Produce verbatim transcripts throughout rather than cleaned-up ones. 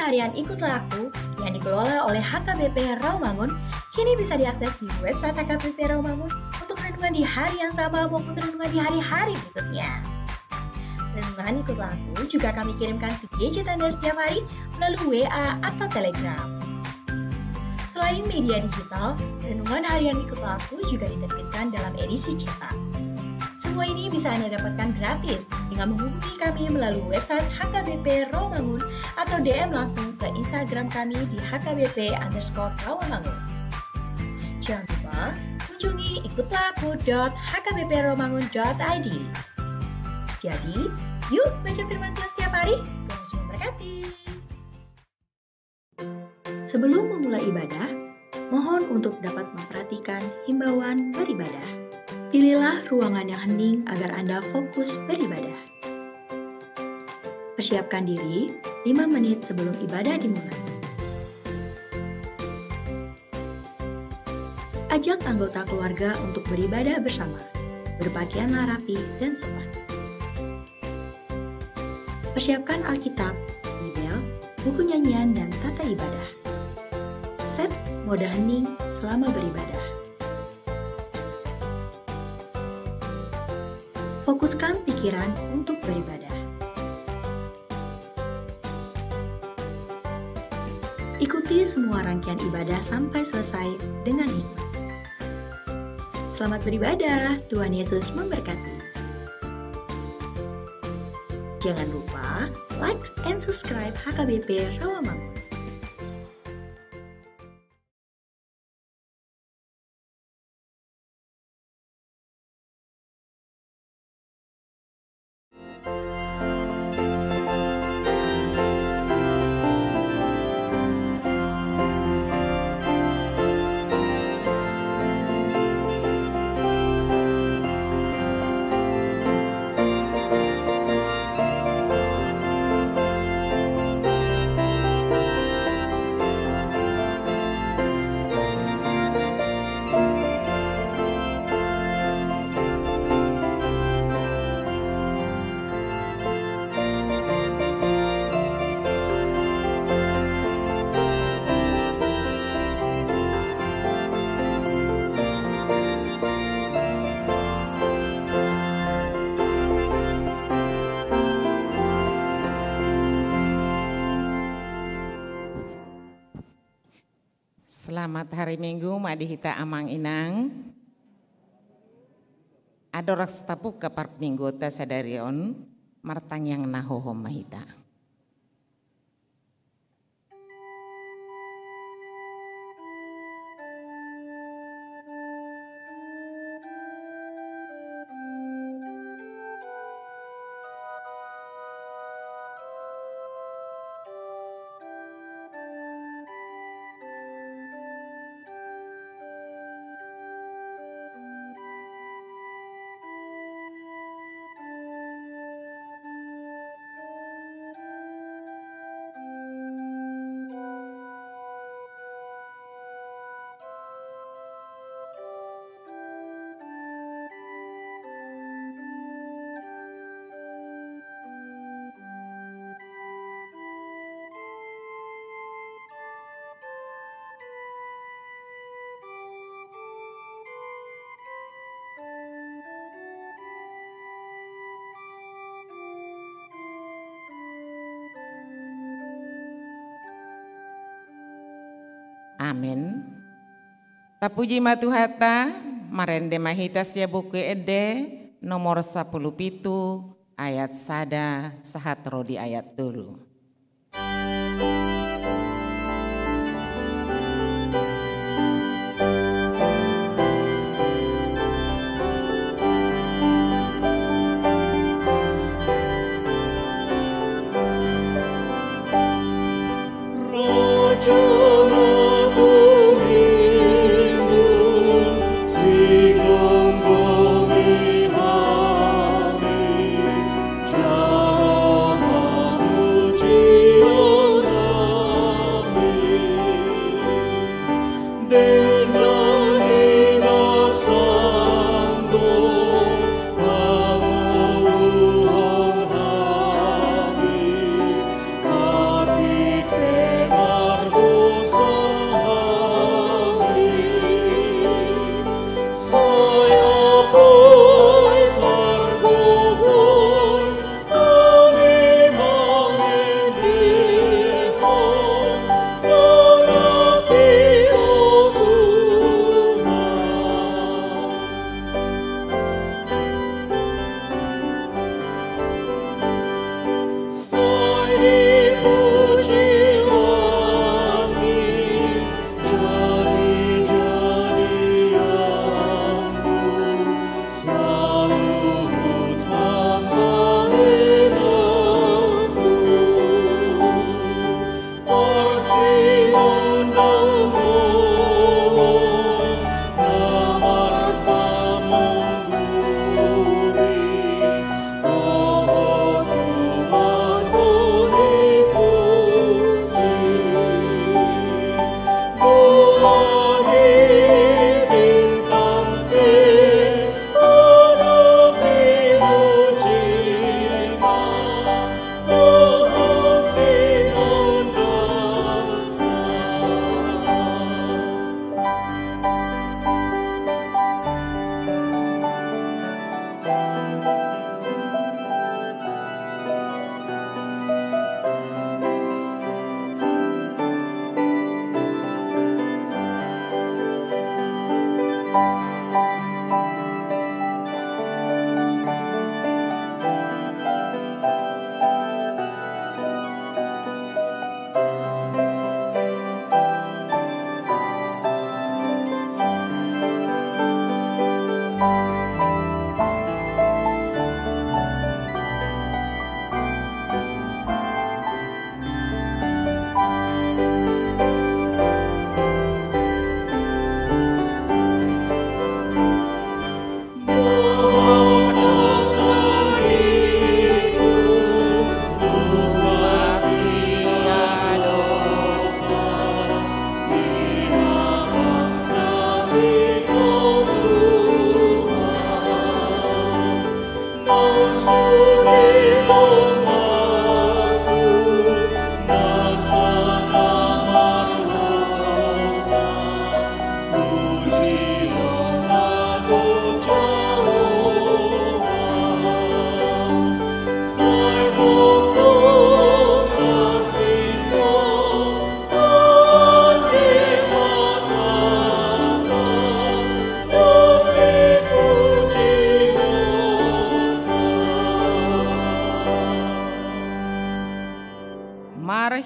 harian Ikutlah Aku yang dikelola oleh H K B P Rawamangun kini bisa diakses di website H K B P Rawamangun untuk renungan di hari yang sama maupun renungan di hari-hari berikutnya. Renungan Ikutlah Aku juga kami kirimkan ke gadget Anda setiap hari melalui W A atau Telegram. Selain media digital, renungan harian Ikutlah Aku juga diterbitkan dalam edisi cetak. Semua ini bisa Anda dapatkan gratis dengan menghubungi kami melalui website H K B P Rawamangun atau D M langsung ke Instagram kami di H K B P underscore Rawamangun. Jangan lupa kunjungi ikutlah aku dot H K B P rawamangun dot I D. Jadi, yuk baca firman Tuhan setiap hari. Tuhan Yesus memberkati. Sebelum memulai ibadah, mohon untuk dapat memperhatikan himbauan beribadah. Pilihlah ruangan yang hening agar Anda fokus beribadah. Persiapkan diri lima menit sebelum ibadah dimulai. Ajak anggota keluarga untuk beribadah bersama. Berpakaianlah rapi dan sopan. Persiapkan Alkitab, Bibel, buku nyanyian, dan tata ibadah. Set mode hening selama beribadah. Fokuskan pikiran untuk beribadah. Ikuti semua rangkaian ibadah sampai selesai dengan hikmat. Selamat beribadah, Tuhan Yesus memberkati. Jangan lupa like and subscribe H K B P Rawamangun. Selamat hari Minggu ma di hita amang inang. Andorang so tabuka parmingguonta sadari on, martangiang na hohom ma hita. Amen. Tapuji ma Tuhanta, marende ma hita sian Buku Ende nomor sampulu pitu ayat sada sahat ro di ayat tolu.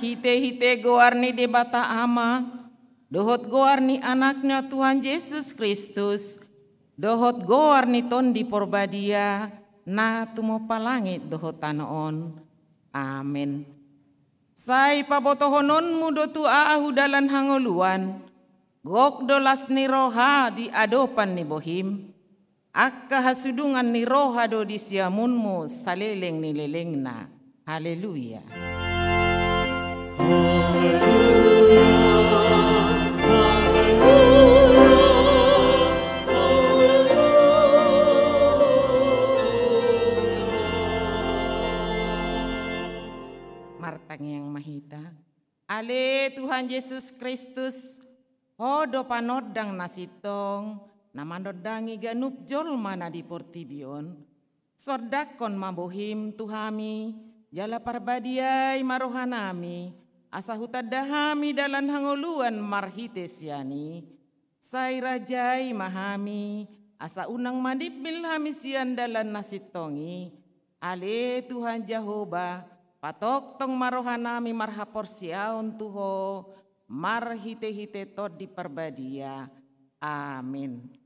Hite-hite goar ni Debata Ama, dohot goar ni Anakna Tuhan Jesus Kristus, dohot goar ni Tondi Porbadia, na tumompa langit dohot tano on. Amen. Sai pabotohononmu do tu ahu dalan hangoluan, gok do las ni roha di adopan ni bohim, angka hasudungan ni roha do di siamunmu saleleng ni lelengna. Haleluya. Martangiang ma hita. Ale Tuhan Jesus Kristus, Ho do panondang na sintong, na manondangi ganup jolma na di portibi on. Sondanghon ma bohim tu hami, jala parbadiai ma rohanami, asa hutanda hami dalan hangoluan marhite sian i. Sai rajai ma hami, asa unang manimbil hami sian dalan na sintong i. Ale Tuhan Jahowa, patongtong ma rohanami marhaporseaon tu Ho, marhite-hite Tondi Parbadia. Amin.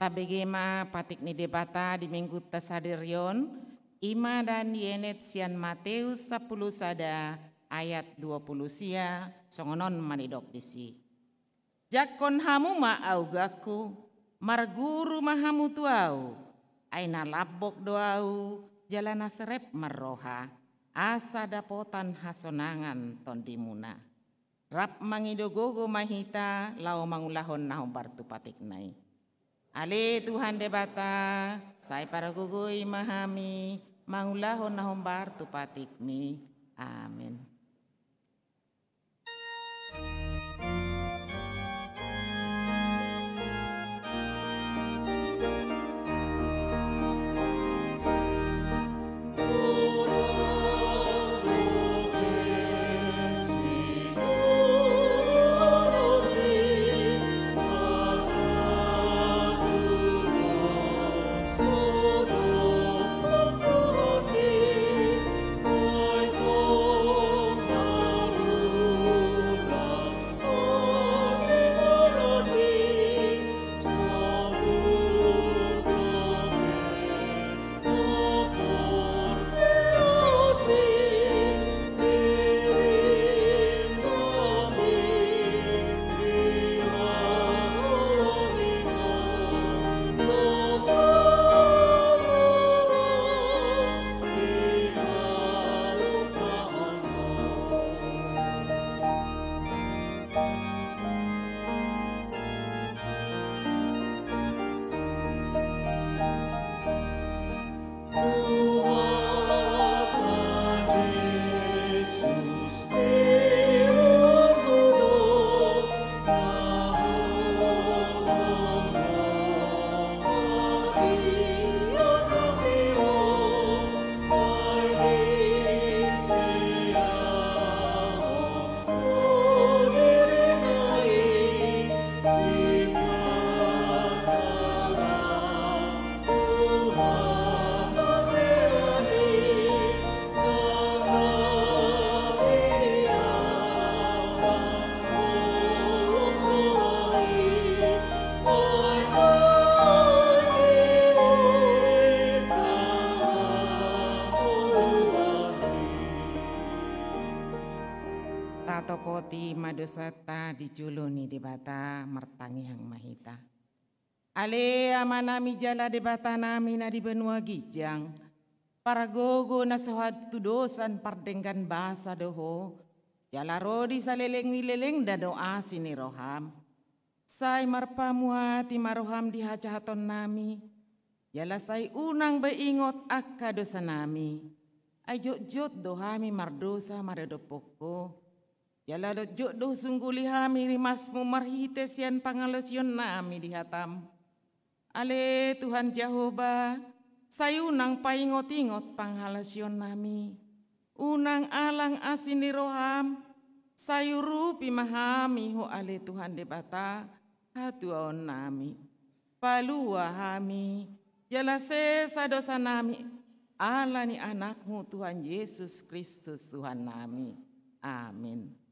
Tabege ma patik ni Debata di Minggunta sadari on, i ma na dienet sian Mateus sampulu sada ayat dua pulu sia, songon on ma didok disi. Jangkon hamu ma augangku, marguru ma hamu tu ahu, ai na lambok do ahu, jala na serep marroha, asa dapotan hasonangan tondimuna. Rap mangido gogo ma hita laho mangulahon na hombar tu patikna i. Ale Tuhan Debata, sai pargogoi ma hami mangulahon na hombar tu patikmi. Amin. Ti ma dosanta di jolo ni Debata, martangiang ma hita. Ale Amanami jala Debatanami na di banua ginjang, pargogo na so hatudosan pardenggan basa do Ho, jala ro di saleleng ni lelengna do asi ni roham. Sai marpamuati ma roham di hajahatonnami, jala sai unang be ingot angka dosanami. Ai jotjot do hami mardosa maradophon Ho, jala jotjot do husungguli hami rimasmu marhite sian pangalaosionnami di hatam. Ale Tuhan Jahowa, sai unang paingotingot pangalaosionnami. Unang alang asi ni roham, sai urupi ma hami Ho ale Tuhan Debata, hatuaonnami. Palua hami, jala sesa dosanami, ala ni Anakmu Tuhan Jesus Kristus Tuhannami. Amin.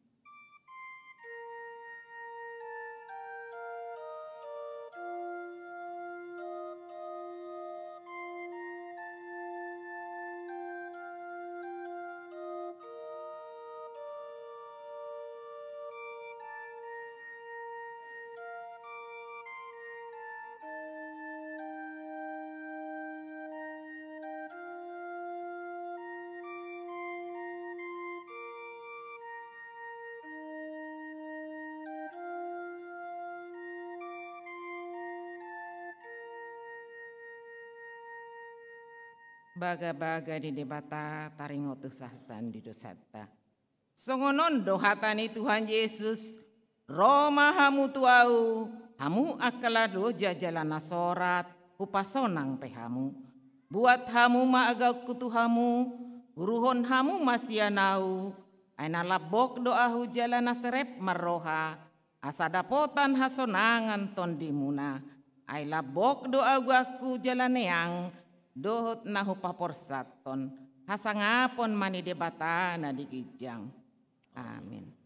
Bagabaga ni Debata taringot tu sahatan di dosanta. Songon on do hata ni Tuhan Jesus, ro ma hamu tu Ahu, hamu angka na loja jala na sorat, hupasonang pe hamu. Buat hamu ma agaonku tu hamu, uruhon hamu ma sian Ahu, ai na lambok do Ahu jala na serep marroha, asa dapotan hasonangan tondimuna. Ai lambok do agaonku jala neang, dohot na hupaporsathon, hasangapon ma ni Debata na di ginjang. Amin.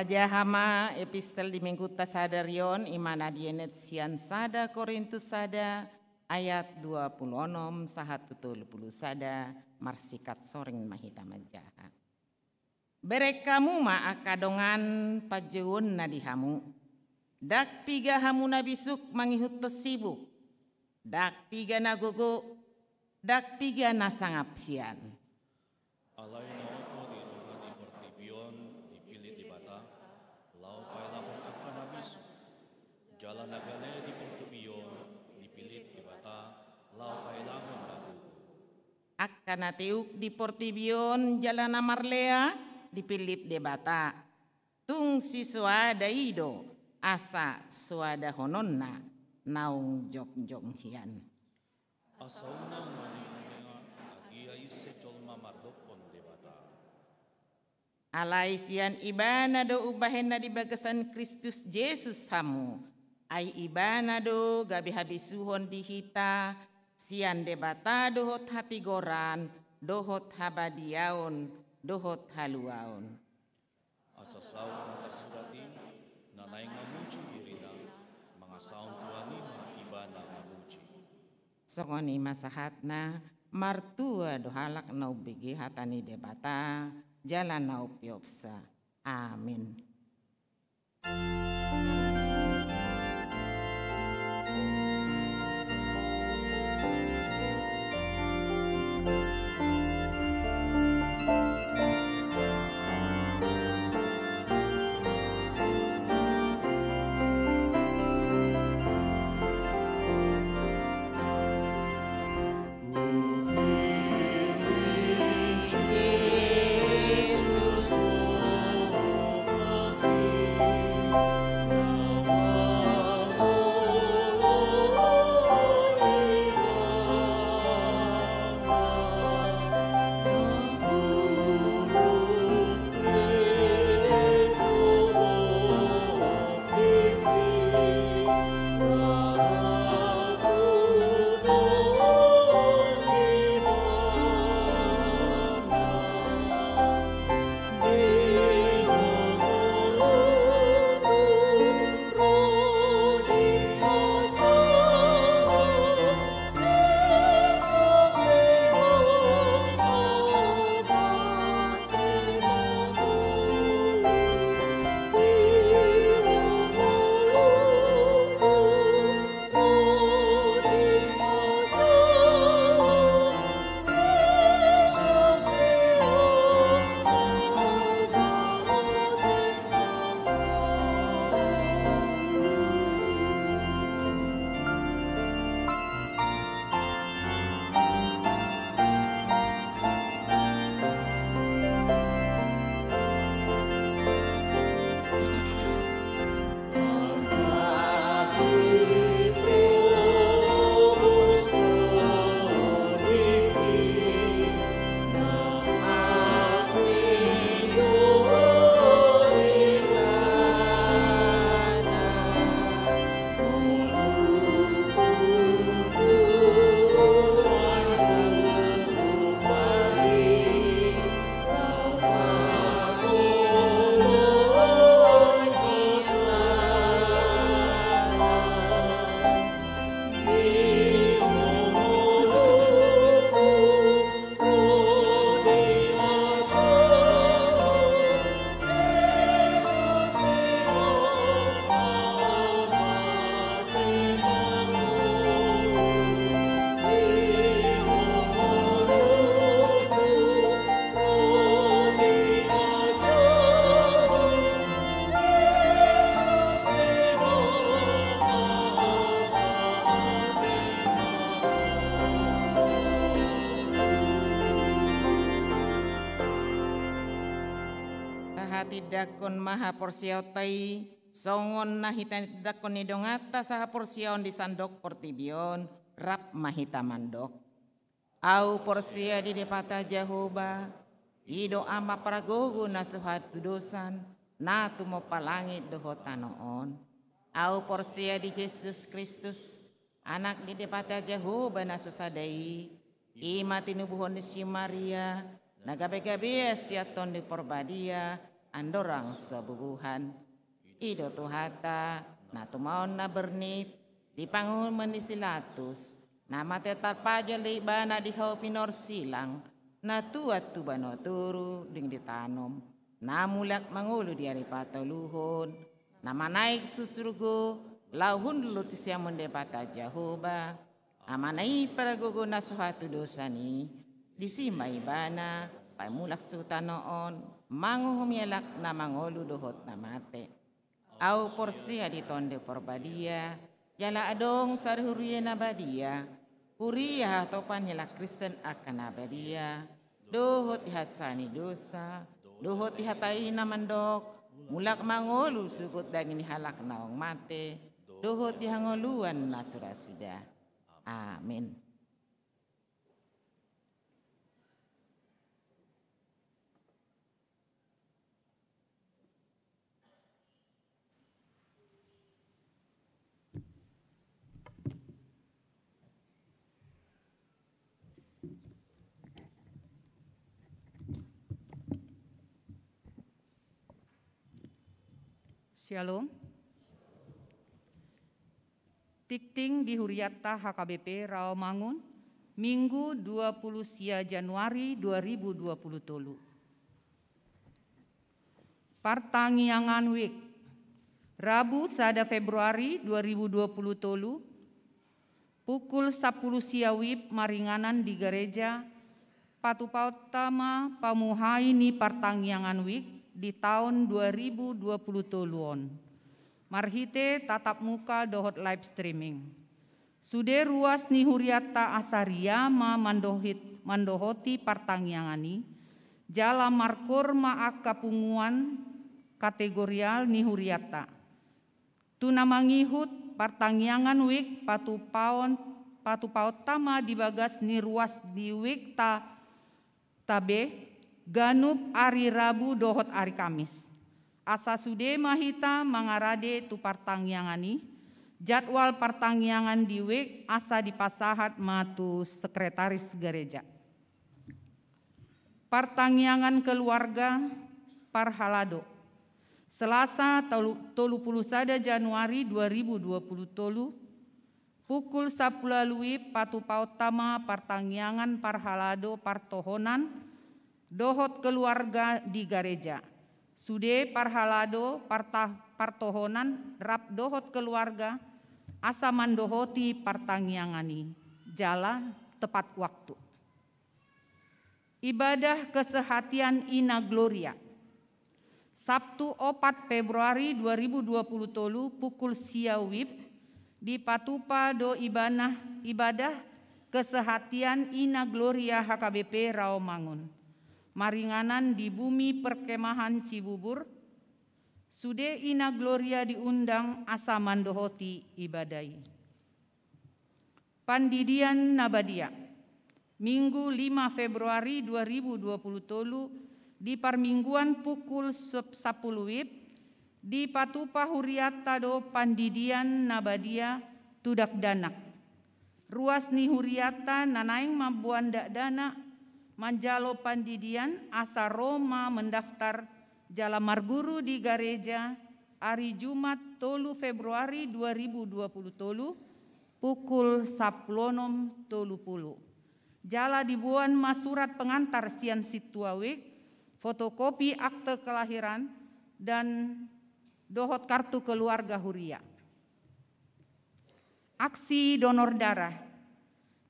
Tajaha ma epistel di Minggunta sadari on, i ma na dienet sian sada Korintus sada ayat dua pulu onom sahat tu tolu pulu sada, marsikat soring ma hita manjaha. Bereng hamu ma angka dongan panjouonna di hamu. Ndang piga hamu na bisuk mangihuthon sibuk. Ndang piga na gogo, ndang piga na sangap hian. Alai na oto di roha di portibi on dipillit Debata, laho paelahon angka na bisuk. Jala na gale di portibi on dipillit Debata, laho paelahon na gogo. Angka na teuk di portibi on jala na marlea dipillit Debata. Tung sisoada i do, asa soadahononna naung jongjong hian. Asa unang ma ninna Mardokkon Debata. Alai sian Ibana do umbahen na di bagasan Kristus Jesus hamu. Ai Ibana do gabe habisuhon di hita, sian Debata dohot hatigoran, dohot habadiaon, dohot haluaon. Asa saut na tarsurat i, na naeng mamuji dirina, mangasahon Tuhan i ma ibana mamuji. Songon i ma sahatna, martua do halak na umbege hata ni Debata, jala na umpeopsa. Amin. Tahatindangkon ma haporseaonta i, songon na hita tindangkon ni donganta sahaporseaon di sandok portibi on, rap ma hita mandok. Ahu porsea di Debata Jahowa, i do Ama pargogo na so hatudosan, na tumompa langit dohot tano on. Ahu porsea di Jesus Kristus, Anak ni Debata Jahowa na so sada i, i ma tinubuhon ni si Maria, na gabegabean sian Tondi Parbadia, andorang so bubuhan. I do Tuhanta, na tumaon na bernit, di panguhuman ni si Latus, na mate tarpajal do ibana di hau pinorsilang, na tuat tu banua toru dung ditanom, na mulak mangolu di ari patoluhon, na manaek tu surgo, laho hundul tu siamun Debata Jahowa, Amana i pargogo na so hatudosan i, disi ma ibana, paimulak tu tano on, manguhumi halak na mangolu dohot na mate. Ahu porsea di Tondi Parbadia, jala adong sada huria na badia, huria hatopan ni halak Kristen angka na badia, dohot di hasesaan ni dosa, dohot di hata i na mandok, mulak mangolu sogot daging ni halak naung mate, dohot di hangoluan na suda-suda. Amin. Syalom. Tingting di huriatta H K B P Rawamangun, Minggu dua puluh sia Januari dua ribu dua puluh tolu. Partangiangan Wijk, Rabu sada Februari dua ribu dua puluh tolu, pukul sampulu sia WIB maringanan di gareja, patupaonta ma pamuhai ni partangiangan Wijk di taon dua ribu dua puluh tolu on, marhite tatap muka dohot live streaming. Sude ruas ni huriatta asa ria ma mandohit-, mandohoti partangiangan i, jala markoor ma angka punguan kategorial ni huriatta. Tu na mangihut partangiangan Wijk patupaon, patupaonta ma di bagas ni ruas ni Wijk ta, tabe, ganup ari Rabu dohot ari Kamis. Asa sude ma hita mangarade tu partangiangan i, jadwal partangiangan di Wijk asa dipasahat ma tu sekretaris gareja. Partangiangan keluarga parhalado. Selasa tolu-, tolu puluh sada Januari dua ribu dua puluh tolu, pukul sampulu ualu WIB patupaonta ma partangiangan parhalado partohonan dohot keluarga di gareja. Sude parhalado parta-, partohonan rap dohot keluarga asa mandohoti partangiangan i jala tepat waktu. Ibadah kesehatian Ina Gloria. Sabtu opat Februari dua ribu dua puluh tolu pukul sia WIB, dipatupa do ibanah ibadah kesehatian Ina Gloria H K B P Rawamangun. Maringanan di Bumi Perkemahan Cibubur, sude Ina Gloria diundang asa mandohoti ibadah i. Pandidian na badia. Minggu lima Februari dua ribu dua puluh tolu, di parmingguan pukul sep-, sampulu WIB, dipatupa huriatta do pandidian na badia tu dakdanak. Ruas ni huriatta na naeng mamboan dakdanak manjalo pandidian asa ro ma mendaftar jala marguru di gareja ari Jumat tolu Februari dua ribu dua puluh tolu, pukul sampulu onom tolu pulu. Jala diboan ma surat pengantar sian sintua Wijk, fotokopi akte kelahiran, dan dohot kartu keluarga huria. Aksi donor darah.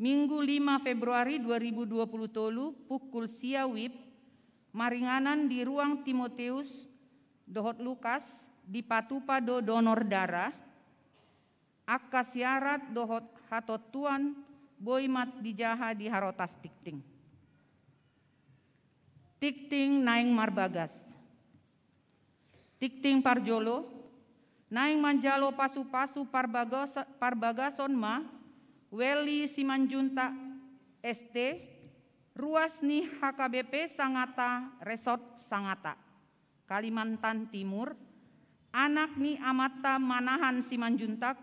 Minggu lima Februari dua ribu dua puluh tolu, pukul sia WIB, maringanan di ruang Timoteus dohot Lukas, dipatupa do donor darah, angka syarat dohot hatontuan boi ma dijaha di harotas tingting. Tingting naeng marbagas. Tingting parjolo, naeng manjalo pasupasu parbagas-, parbagason ma, Welly Simanjuntak S T, ruas ni H K B P Sangata, Resort Sangata, Kalimantan Timur, anak ni amanta Manahan Simanjuntak,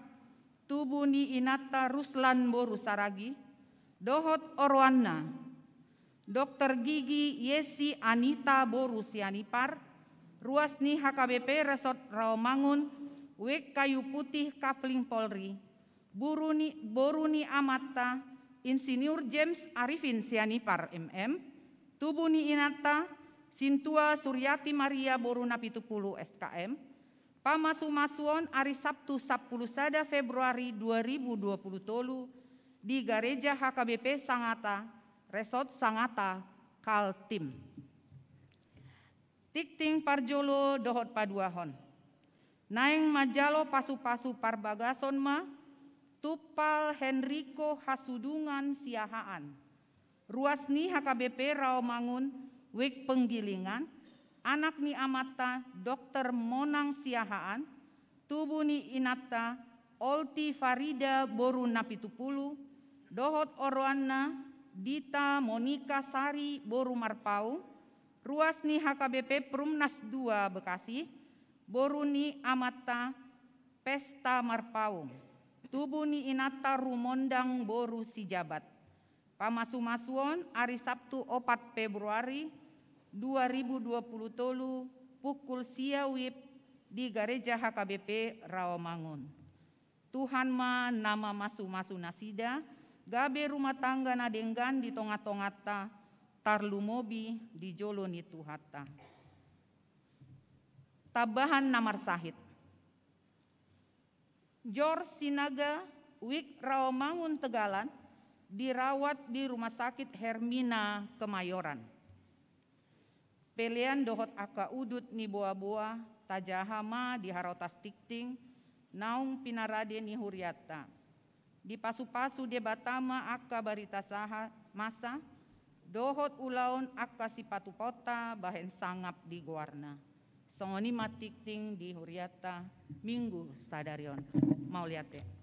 tubu ni inanta Ruslan boru Saragi, dohot oroanna, Dokter Gigi Yesi Anita boru Sianipar, ruas ni H K B P Resort Rawamangun, Wijk Kayu Putih Kafling Polri, boru ni, boru ni amanta Insinyur James Arifin Sianipar M M, tubu ni inanta Sintua Suryati Maria boru Napitupulu S K M, pamasumasuon ari Sabtu sampulu sada Februari dua ribu dua puluh tolu di Gareja H K B P Sangata, Resort Sangata, Kaltim. Tingting parjolo dohot paduahon. Naeng manjalo pasupasu parbagason ma, Tumpal Henrico Hasudungan Siahaan, ruas ni H K B P Rawamangun, Wijk Penggilingan, anak ni amanta Dokter Monang Siahaan, tubu ni inanta Olti Farida boru Napitupulu, dohot oroanna Dita Monika Sari boru Marpaung, ruas ni H K B P Perumnas dua Bekasi, boru ni amanta Pesta Marpaung, tubu ni inanta Rumondang boru Sijabat. Pamasumasuon ari Sabtu opat Februari dua ribu dua puluh tolu, pukul sia WIB, di gareja H K B P Rawamangun. Tuhan ma na mamasumasu nasida, gabe rumah tangga na denggan di tongatonganta, tarlumobi di jolo ni Tuhanta. Tambahan na marsahit. George Sinaga, Wik Rawamangun Tegalan, dirawat di Rumah Sakit Hermina Kemayoran. Pelean dohot angka udut ni boaboa tajaha ma di harotas tingting naung pinarade ni hurianta. Dipasupasu Debata ma angka barita sahat masa dohot ulaon angka sipatupaonta bahen sangap di goarna. Songon i ma tingting di hurianta Minggu sadari on. Mauliate.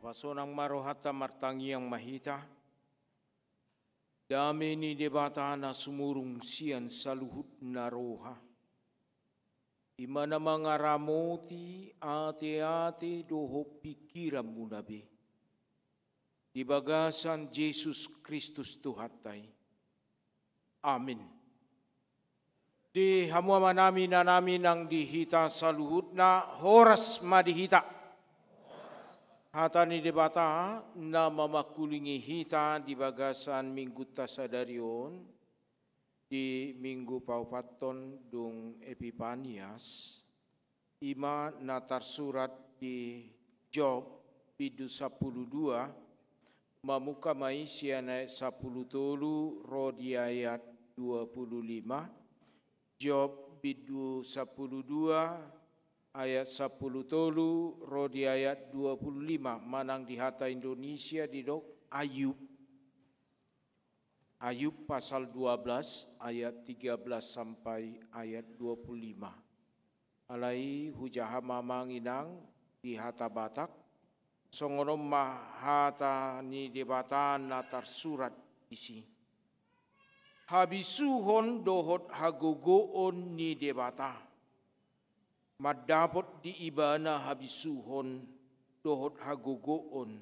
Pasonang ma rohanta, martangiang ma hita. Dame ni Debata na sumurung sian saluhutna roha, i ma na mangaramoti ateate dohot pingkiranmuna be, di bagasan Jesus Kristus Tuhanta i. Amin. Di hamu amanami, inanami nang di hita saluhutna, horas ma di hita. Hata ni Debata na mamangkulingi hita di bagasan minggunta sadari on, di minggu paopathon dung Epipanias, i ma na tarsurat di Job bindu sampulu dua, mamungka ma i sian ayat sampulu tolu ro di ayat dua pulu lima. Job bindu sampulu dua ayat sampulu tolu ro di ayat dua pulu lima, manang di hata Indonesia didok Ayub. Ayub pasal dua belas ayat tiga belas sampai ayat dua puluh lima. Alai hujaha ma amang inang di hata Batak, songon on ma hata ni Debata na tarsurat disi. Habisuhon dohot hagogoon ni Debata. Mandapot di Ibana habisuhon dohot hagogoon,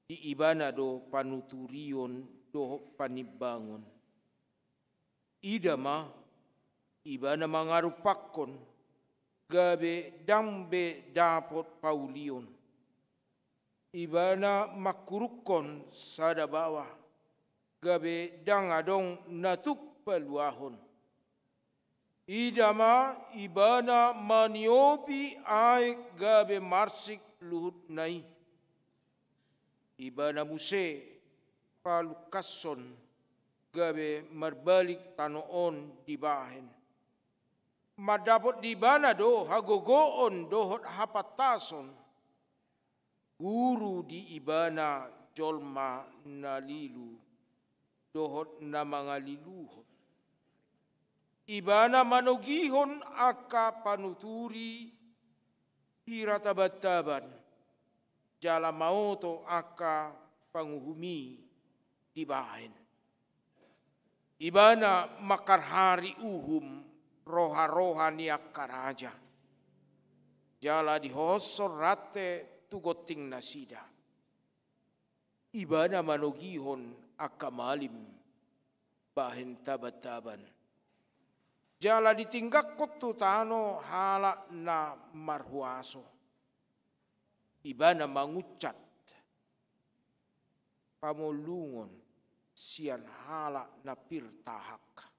di Ibana do panuturion dohot panimbangon. Ida ma, Ibana mangarumpakkon, gabe ndang be dapot paulion. Ibana mangkurukkon sada baoa, gabe ndang adong na tuk paluahon. Ida ma, Ibana maniopi aek gabe marsik luhutna i. Ibana muse palungkashon gabe marbalik tano on dibahen. Mandapot di Ibana do hagogoon dohot hapantason. Guru di Ibana jolma na lilu dohot na mangaliluhon. Ibana manogihon angka panuturi hira tabantaban, jala maoto angka panguhum i dibahen. Ibana mangkarhari uhum roharoha ni angka raja, jala dihohoshon rante tu gonting nasida. Ibana manogihon angka malim bahen tabantaban, jala ditinggakkon tu tano halak na marhuaso. Ibana mangunsat pamolungon sian halak na pir tahak,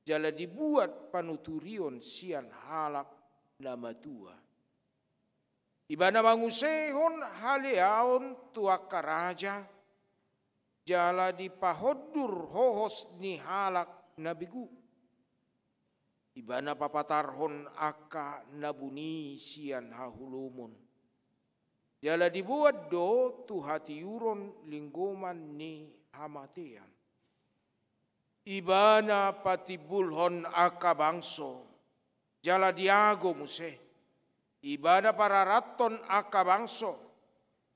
jala dibuat panuturion sian halak na matua. Ibana mangusehon haleaon tu angka raja, jala dipahondur hohos ni halak na begu. Ibana papatarhon angka na buni sian haholomon, jala diboan do tu hatiuron linggoman ni hamatean. Ibana patimbulhon angka bangso, jala diago muse. Ibana pararathon angka bangso,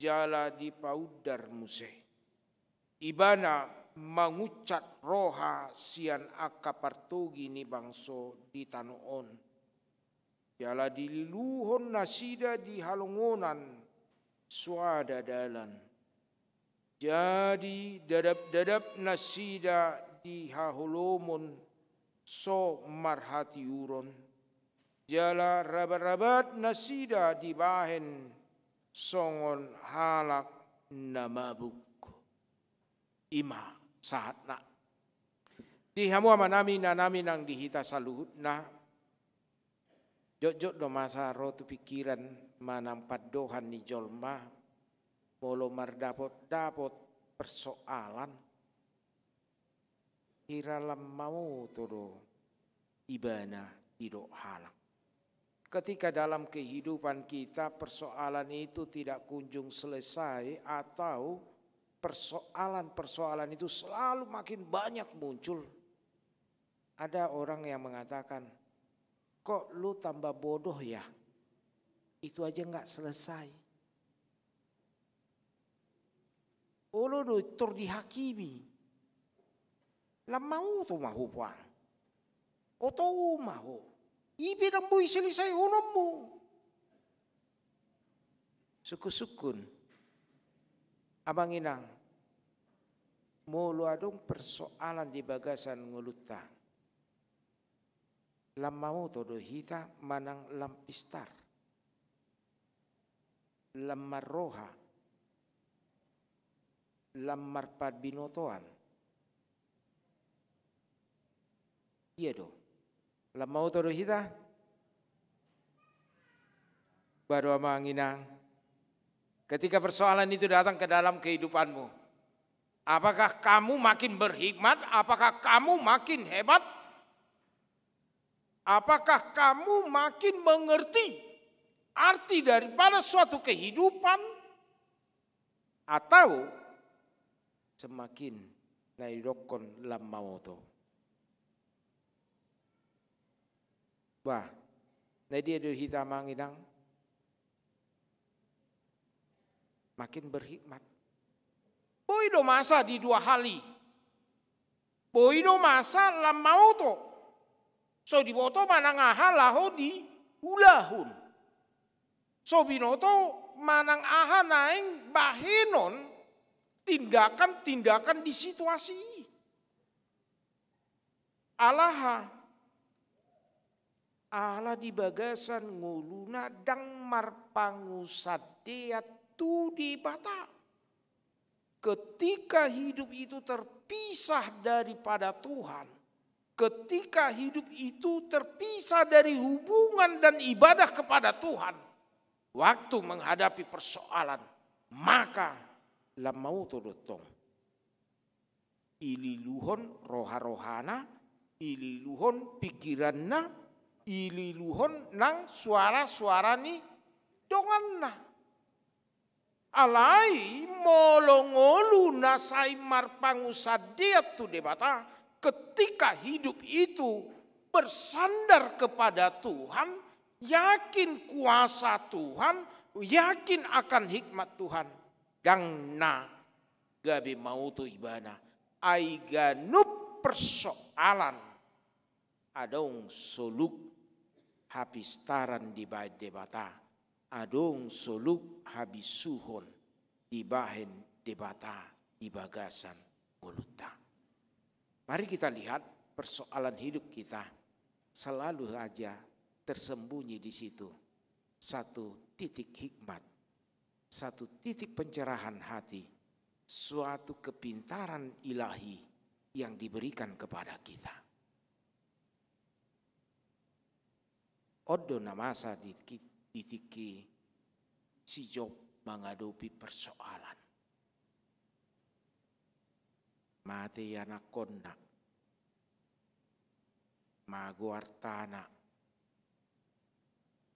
jala dipaundar muse. Ibana mangunsat roha sian angka partogi ni bangso di tano on, jala dililuhon nasida di halongonan soada dalan. Jadi dadapdadap nasida di haholomon so marhatiuron, jala rabarabat nasida dibahen songon halak na mabuk. I ma sahatna. Di hamu amanami, inanami nang di hita saluhutna, jotjot do masa ro tu pingkiran manang pandohan ni jolma, molo mardapotdapot persoalan, hira lam maoto do ibana didok halak. Ketika dalam kehidupan kita persoalan itu tidak kunjung selesai atau persoalan-persoalan itu selalu makin banyak muncul, ada orang yang mengatakan, "Kok lu tambah bodoh ya? Itu aja nggak selesai." Olo do pintor dihakimi. Lam mauto ma ho, Puang. Oto ma ho. I pe ndang boi selesaihononmu. Sungkun-sungkun, amang inang, molo adong persoalan di bagasan ngolunta, lam mauto do hita manang lam pistar, lam marroha, lam marparbinotoan. Ia do. Lam mauto do hita? Ba do, amang inang, ketika persoalan itu datang ke dalam kehidupanmu, apakah kamu makin berhikmat? Apakah kamu makin hebat? Apakah kamu makin mengerti arti daripada suatu kehidupan? Atau semakin na didokkon lam mauto? Bah, na dia do hita, amang inang? Makin berhikmat. Boi do masa di dua hali. Boi do masa lam mauto. So diboto manang aha laho diulahon. So binoto manang aha naeng bahenon, tindakan-tindakan di situasi i. Ala aha? Ala di bagasan ngoluna ndang marpangunsandean tu Debata. Ketika hidup itu terpisah daripada Tuhan, ketika hidup itu terpisah dari hubungan dan ibadah kepada Tuhan, waktu menghadapi persoalan, maka lam mauto do tong. Ililuhon roha-rohana, ililuhon pikiranna, ililuhon nang suara-suara ni donganna. Alai molo ngoluna sai marpangunsandean tu Debata, ketika hidup itu bersandar kepada Tuhan, yakin kuasa Tuhan, yakin akan hikmat Tuhan, ndang na gabe mauto ibana. Ai ganup persoalan adong soluk hapistaran dibahen Debata, adong soluk habisuhon dibahen Debata di bagasan ngolunta. Mari kita lihat, persoalan hidup kita selalu saja tersembunyi di situ satu titik hikmat, satu titik pencerahan hati, suatu kepintaran ilahi yang diberikan kepada kita. On do na masa di, di tingki si Job mangadopi persoalan. Mate ianakhonna, mago artana,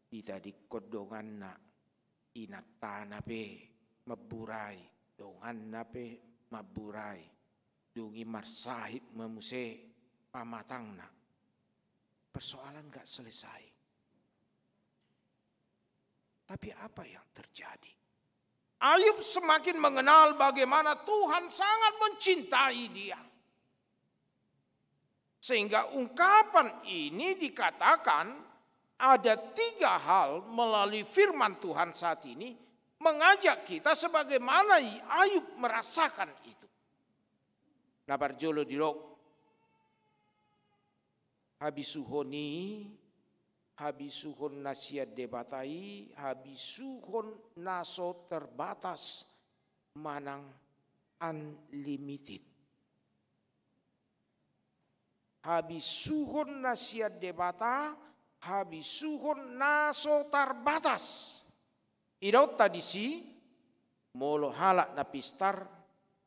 ditadingkon donganna, inantana pe mamburai, donganna pe mamburai, dung i marsahit ma muse pamatangna. Persoalan nggak selesai. Tapi apa yang terjadi? Ayub semakin mengenal bagaimana Tuhan sangat mencintai dia. Sehingga ungkapan ini dikatakan ada tiga hal melalui firman Tuhan saat ini mengajak kita sebagaimana Ayub merasakan itu. Na parjolo didok, habisuhon i, habisuhon na sian Debata i, habisuhon na so terbatas manang unlimited. Habisuhon na sian Debata, habisuhon na so tarbatas. Idaonta disi, molo halak na pistar,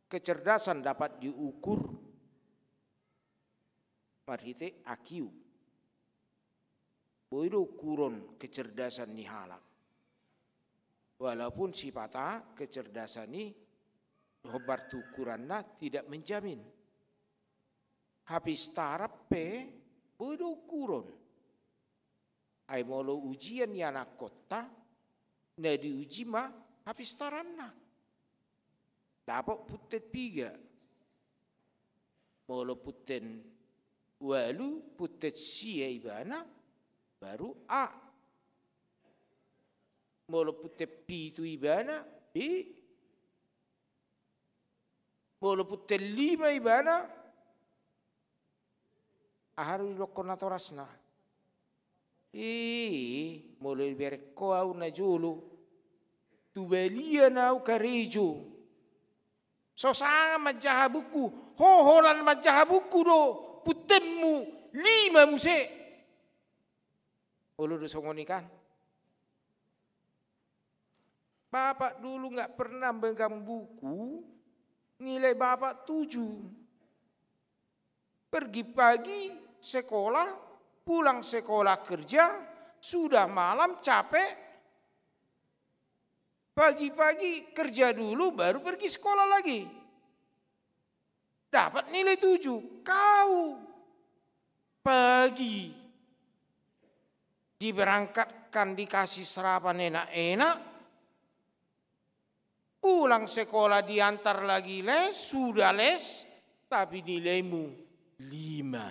kecerdasan dapat diukur marhite I Q. Boi do ukuron kecerdasan ni halak. Walaupun sipata kecerdasan i, hombar tu ukuranna, tidak menjamin. Hapistaran pe boi do ukuron. Ai molo ujian ianakhonta, na diuji ma hapistaranna. Dapot punten piga. Molo punten ualu, punten sia ibana, baru A. Molo punten pitu ibana, B. Molo punten lima ibana, aha do didokkon natorasna? I, molo dibereng ho au najolo, tu balian au karejo. So sanga manjaha buku, ho holan manjaha buku do, puntenmu lima muse. Olo do songon i kan? Bapak dulu nggak pernah megang buku, nilai bapak tujuh. Pergi pagi sekolah, pulang sekolah kerja, sudah malam capek, pagi-pagi kerja dulu, baru pergi sekolah lagi. Dapat nilai tujuh. Kau pagi diberangkatkan, dikasih sarapan enak-enak, pulang sekolah diantar lagi les, sudah les, tapi nilaimu lima.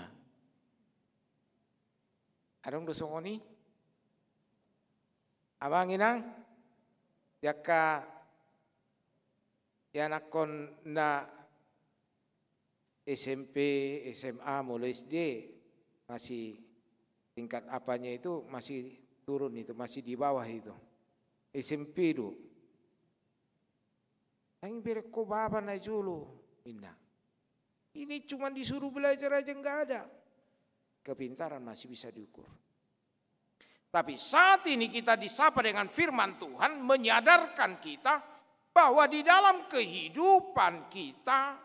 Adong do songon i? Amang inang, di angka ianakkon na S M P, S M A, molo S D, masih tingkat apanya itu masih turun itu, masih di bawah itu. S M P do. Nang dibereng ho bapa najolo, ninna. Ini cuma disuruh belajar aja nggak ada. Kepintaran masih bisa diukur. Tapi saat ini kita disapa dengan firman Tuhan, menyadarkan kita bahwa di dalam kehidupan kita,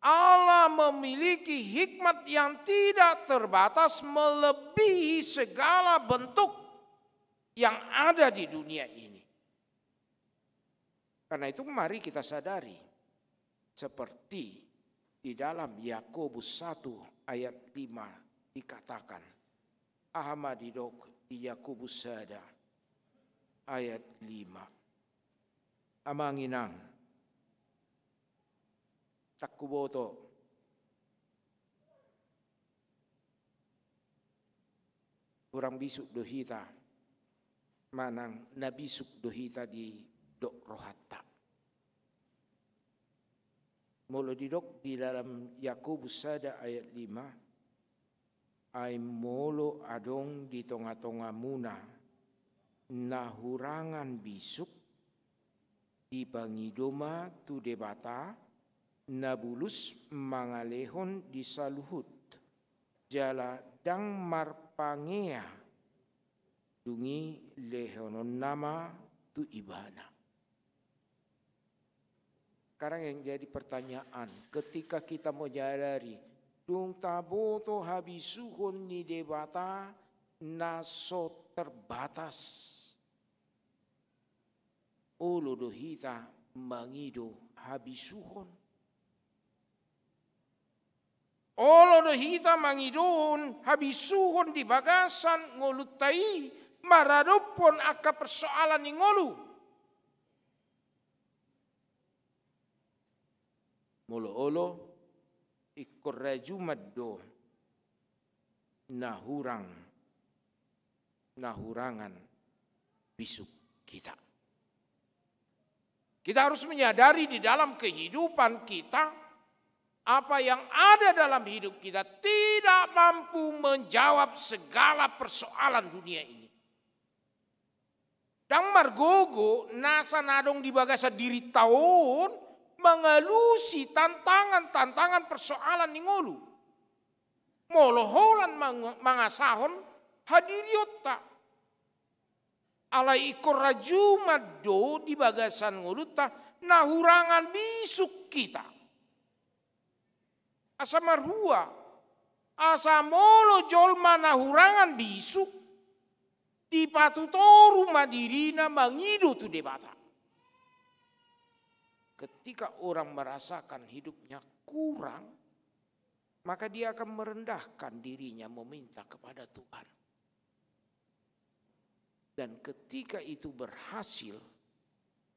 Allah memiliki hikmat yang tidak terbatas, melebihi segala bentuk yang ada di dunia ini. Karena itu, mari kita sadari, seperti di dalam Yakobus satu ayat lima dikatakan. Aha ma didok di Yakobus sada ayat lima? Amang inang, ndang huboto, hurang bisuk do hita, manang na bisuk do hita didok rohanta. Molo didok di dalam Yakobus sada ayat lima, ai molo adong di tonga-tongamuna na hurangan bisuk, dipangido ma tu Debata, na bulus mangalehon di saluhut, jala ndang marpangea, dung i lehononna ma tu ibana. Sekarang yang jadi pertanyaan, ketika kita menyadari, dung taboto habisuhon ni Debata na so terbatas, olo do hita mangido habisuhon? Olo do hita mangidohon habisuhon di bagasan ngolunta i, maradophon angka persoalan ni ngolu? Molo olo, ingkon rajuman do na hurang, na hurangan bisuk kita. Kita harus menyadari di dalam kehidupan kita, apa yang ada dalam hidup kita tidak mampu menjawab segala persoalan dunia ini. Ndang margogo nasa na adong di bagasan dirinta on mangalusi tantangan-tantangan persoalan ni ngolu. Molo holan mang-, mangasahon hadirionta. Alai ingkon rajuman do di bagasan ngolunta na hurangan bisuk hita. Asa marhua, asa molo jolma na hurangan bisuk, dipatutoru ma dirina mangido tu Debata. Ketika orang merasakan hidupnya kurang, maka dia akan merendahkan dirinya meminta kepada Tuhan. Dan ketika itu berhasil,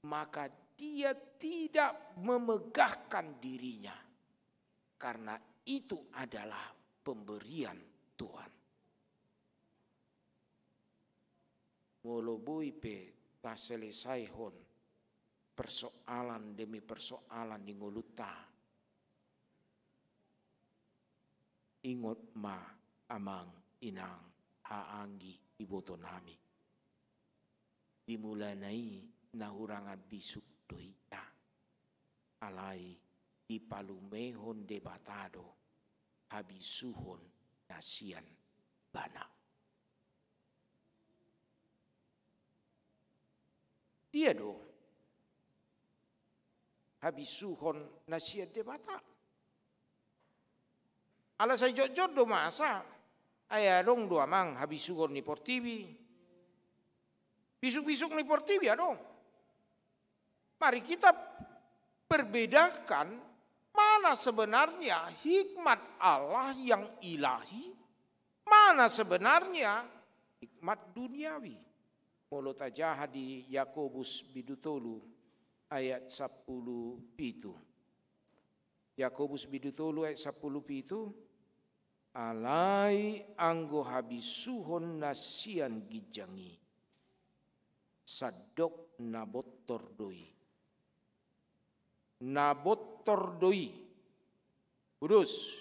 maka dia tidak memegahkan dirinya, karena itu adalah pemberian Tuhan. Molo boi pe taselesaihon persoalan demi persoalan di ngolunta, ingot ma, amang inang, haha anggi, ibotonami. Di mulana i na hurang ambisuk do hita. Alai dipalumehon Debata do habisuhon na sian Ibana. Dia do habisuhon na sian Debata. Ala sai jotjot do masa, ai adong do, amang, habisuhon ni portibi. Bisukbisuk ni portibi adong. Mari kita perbedakan mana sebenarnya hikmat Allah yang ilahi, mana sebenarnya hikmat duniawi. Molo tajaha di Yakobus bindu tolu ayat sampulu pitu. Yakobus bindu tolu ayat sampulu pitu, alai anggo habisuhon na sian ginjang i, sandok na bontor do i. Na bontor do i. Kudus.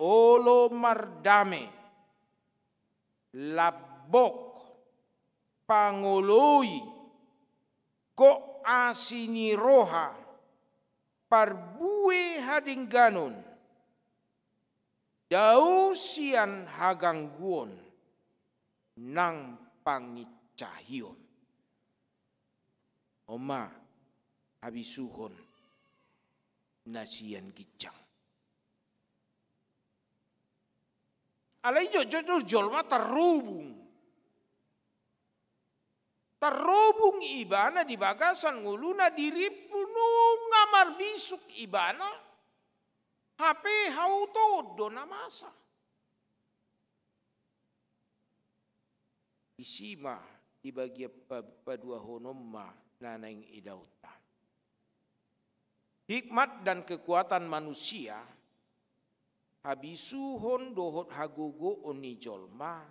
Olo mardame. Lambok. Pangoloi. Gok asi ni roha. Parbue hadengganon. Dao sian hagangguon nang pangincahion. On ma habisuhon na sian ginjang. Alai jotjot do jolma tarhubung. Tarhubung ibana di bagasan ngoluna, di rimpu nunga marbisuk ibana, hape hautoon do na masa. Disi ma di bagian pa-, paduahon on ma na naeng idaonta. Hikmat dan kekuatan manusia, habisuhon dohot hagogoon ni jolma,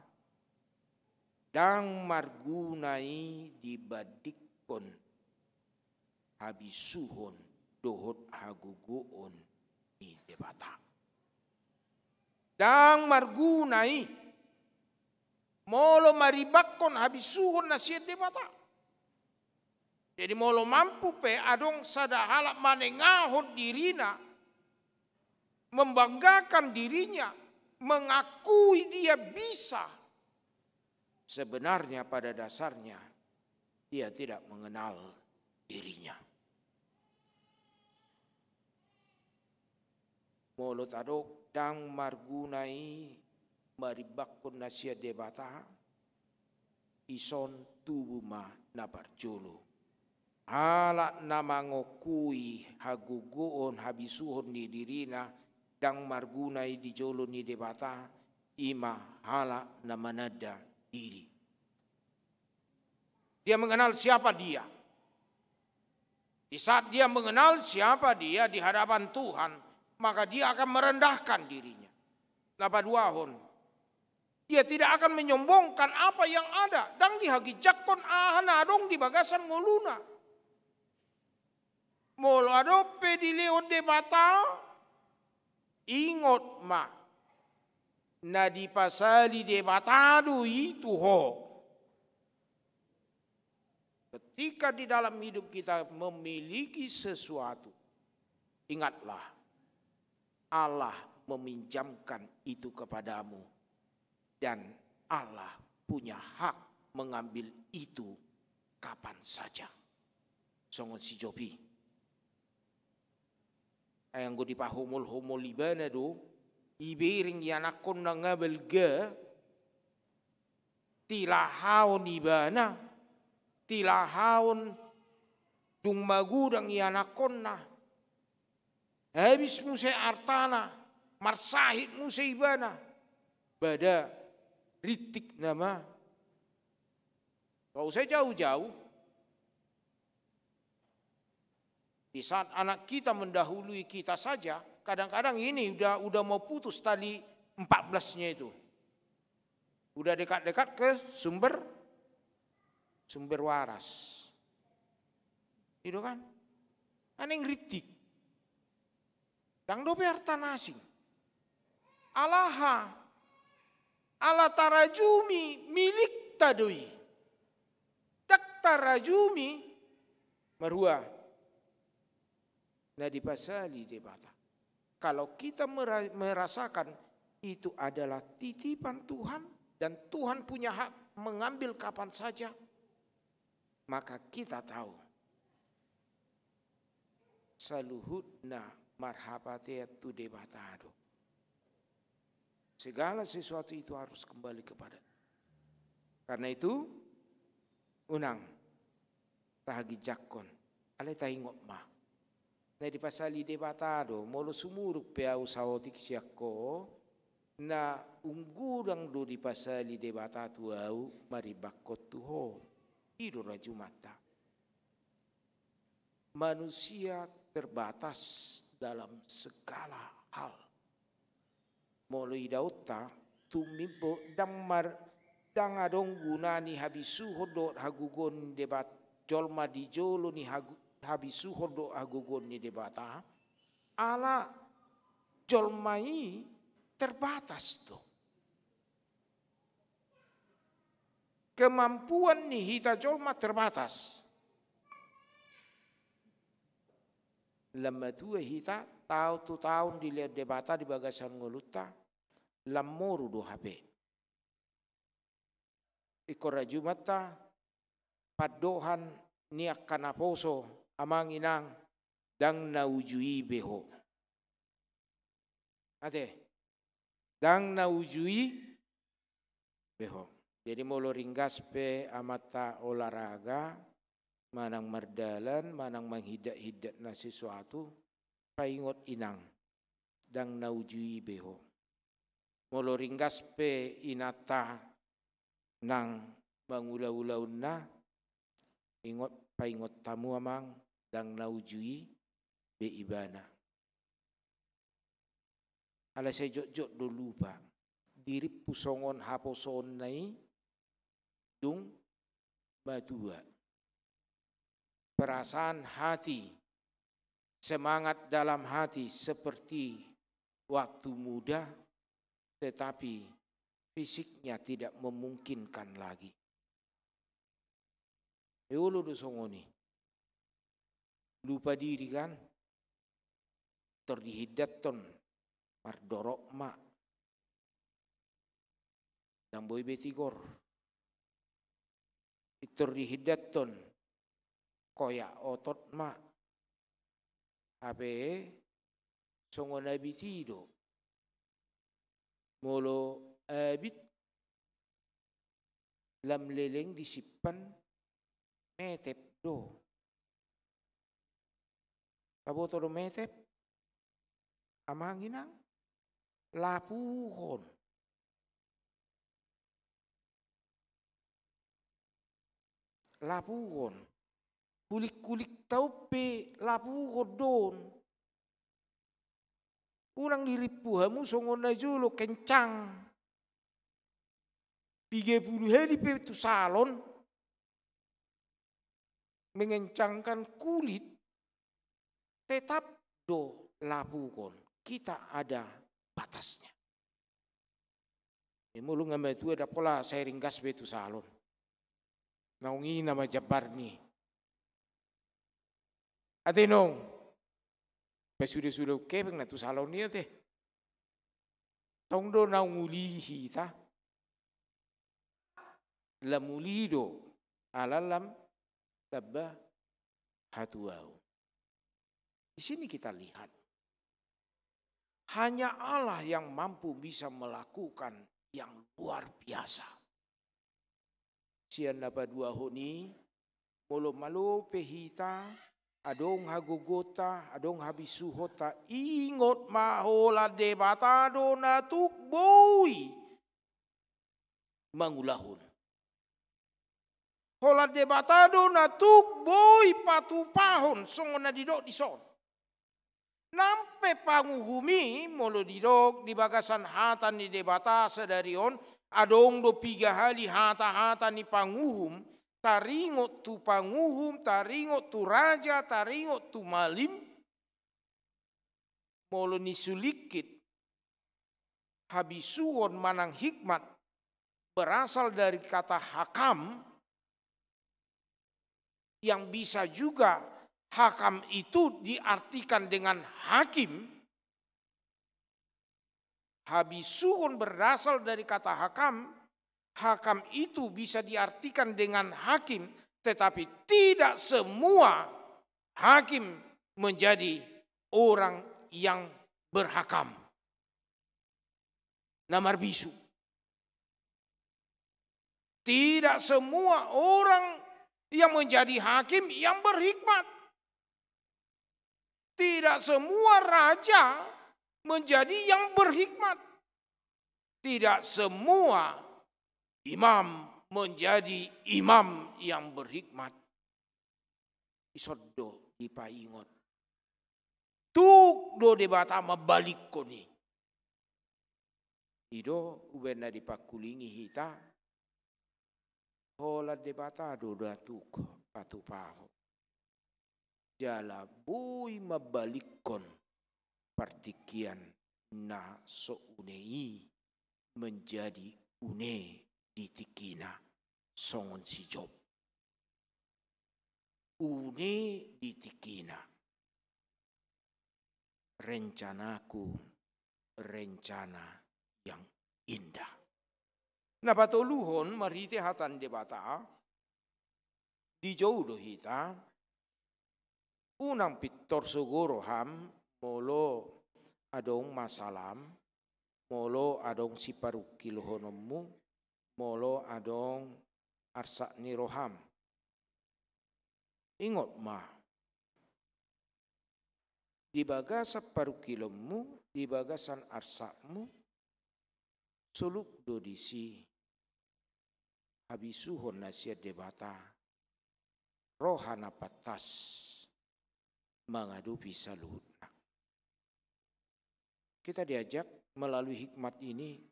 ndang marguna i dibandingkon habisuhon dohot hagogoon ni Debata. Ndang marguna i molo marimbangkon habisuhon na sian Debata. Jadi, molo mampu pe adong sada halak manengahon dirina, membanggakan dirinya, mengakui dia bisa, sebenarnya pada dasarnya dia tidak mengenal dirinya. Molo tadok ndang marguna i marimbangkon na sian Debata, dison tubu ma na parjolo. Halak na mangakui hagogoon habisuhon ni dirina ndang marguna i di jolo ni Debata, i ma halak na mananda diri. Dia mengenal siapa dia. Di saat dia mengenal siapa dia di hadapan Tuhan, maka dia akan merendahkan dirinya. Na paduahon, dia tidak akan menyombongkan apa yang ada, ndang dihaginjangkon aha na adong di bagasan ngoluna. Molo adong pe dilehon Debata, ingot ma, na dipasali Debata do i tu ho. Ketika di dalam hidup kita memiliki sesuatu, ingatlah, Allah meminjamkan itu kepadamu, dan Allah punya hak mengambil itu kapan saja. Songon si Job i. Ai anggo dipahomolhomol ibana do, ibereng ianakkonna nga balga, tilahaon ibana, tilahaon dung magodang ianakkonna, habis muse artana, marsahit muse ibana, bada rintik nama. Gak usah jauh-jauh. Di saat anak kita mendahului kita saja, kadang-kadang ini udah, udah mau putus tali empat belasnya itu. Udah dekat-dekat ke sumber, sumber waras. Gitu kan? Aneng rintik. Ndang dope arta na asing. Alaha, ala tarajumi milikta do i. Ndang tarajumi marhua na dipasali Debata. Kalau kita mera-, merasakan itu adalah titipan Tuhan dan Tuhan punya hak mengambil kapan saja, maka kita tahu saluhutna marhapatean tu Debata do. Segala sesuatu itu harus kembali kepada. Karena itu, unang tahaginjangkon, alai taingot ma. Na dipasali Debata do, molo sumurung pe ahu saotik sian ho, na ungkudang do dipasali Debata tu ahu marimbangkon tu ho. I do rajumanta. Manusia terbatas dalam segala hal. Molo idaonta, tumimbo ndang mar-, ndang adong guna ni habisuhon dohot hagogoon ni Debat-, jolma di jolo ni hagu-, habisuhon dohot hagogoon ni Debata, ala jolma i terbatas do. Kemampuan ni hita jolma terbatas. Lam matua hita, taon tu taon dilehon Debata di bagasan ngolunta, lam moru do hape. Ingkon rajumanta, pandohan ni angka naposo, amang inang, ndang na uju i be ho. Ate, ndang na uju i be ho. Jadi molo ringgas pe amanta olahraga, manang mardalan, manang manghindat-hindat na sesuatu, paingot inang, ndang na uju i be ho. Molo ringgas pe inanta nang mangula-ulaonna, ingot, paingot hamu amang, ndang na uju i be ibana. Alai sai jotjot do lupa, dirimpu songon haposoonna i dung matua. Perasaan hati, semangat dalam hati seperti waktu muda, tetapi fisiknya tidak memungkinkan lagi. Olo do songon i. Lupa diri kan? Tor dihindathon mardorok ma. Ndang boi be tigor. Pintor dihindathon koyak otot ma. Hape songon abit i do. Molo abit lam leleng disimpan, metep do. Taboto do metep? Amang inang, lapuhon. Lapuhon. Kulik-kulikta on pe lapuhon do on. Unang dirimpu hamu songon na jolo kencang. Piga pulu hali pe tu salon, mengencangkan kulit, tetap do lapuhon. Kita ada batasnya. Molo nga matua ndang pola sai ringgas be tu salon. Naung i nama jambarni. Ate naung pasude-sude hepeng na tu salon i ate. Tong do naung uli hita. Lam uli do, ala lam tamba hatuaon. Di sini kita lihat, hanya Allah yang mampu bisa melakukan yang luar biasa. Sian na paduahon i, molo malo pe hita, adong hagogoonta, adong habisuhonta, ingot ma holan Debata do na tuk boi mangulahon. Holan Debata do na tuk boi patupahon songon na didok dison. Nang pe panguhum i, molo didok di bagasan hata ni Debata sadari on, adong do piga hali hata-hata ni panguhum, taringot tu panguhum, taringot tu raja, taringot tu malim. Molo nisulingkit, habisuhon manang hikmat berasal dari kata hakam, yang bisa juga hakam itu diartikan dengan hakim. Habisuhon berasal dari kata hakam. Hakam itu bisa diartikan dengan hakim, tetapi tidak semua hakim menjadi orang yang berhakam. Na marbisu. Tidak semua orang yang menjadi hakim yang berhikmat. Tidak semua raja menjadi yang berhikmat. Tidak semua imam menjadi imam yang berhikmat. Dison do dipaingot. Tuk do Debata mambalikkon i. I do umbaen na dipangkulingi hita, holan Debata do na tuk patupahon. Jala boi mambalikkon partingkian na so une i menjadi une di tingkina, songon si Job. Une di tingkina. Rencanaku rencana yang indah. Na patoluhon, marhite hata ni Debata, dijou do hita, unang pintor sogo roham, molo adong masalam, molo adong siparungkilohononmu, molo adong arsak ni roham. Ingot ma, di bagasan parungkilonmu, di bagasan arsakmu, solup do disi habisuhon na sian Debata, roha na pantas mangadopi saluhutna. Kita diajak melalui hikmat ini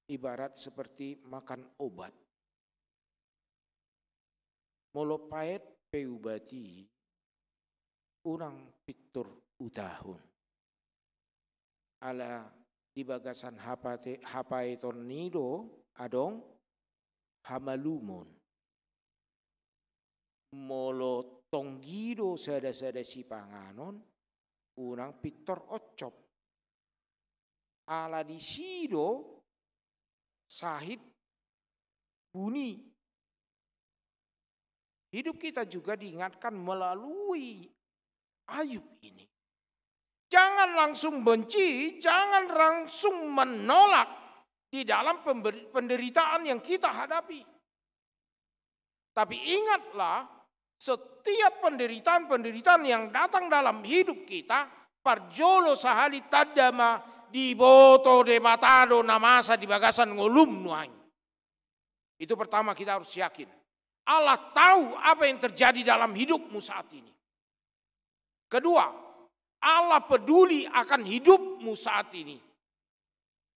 ibarat seperti makan obat. Molo paet pe ubat i, unang pintor utahon. Ala di bagasan hapate-, hapaeton i do adong hamalumon. Molo tonggi do sada-sada sipanganon, unang pintor oncop. Ala disi do sahit buni. Hidup kita juga diingatkan melalui Ayub ini. Jangan langsung benci, jangan langsung menolak di dalam pember-, penderitaan yang kita hadapi. Tapi ingatlah, setiap penderitaan-penderitaan yang datang dalam hidup kita, parjolo sahali tanda ma diboto Debata do na masa di bagasan ngolum nuaeng. Itu pertama, kita harus yakin. Allah tahu apa yang terjadi dalam hidupmu saat ini. Kedua, Allah peduli akan hidupmu saat ini.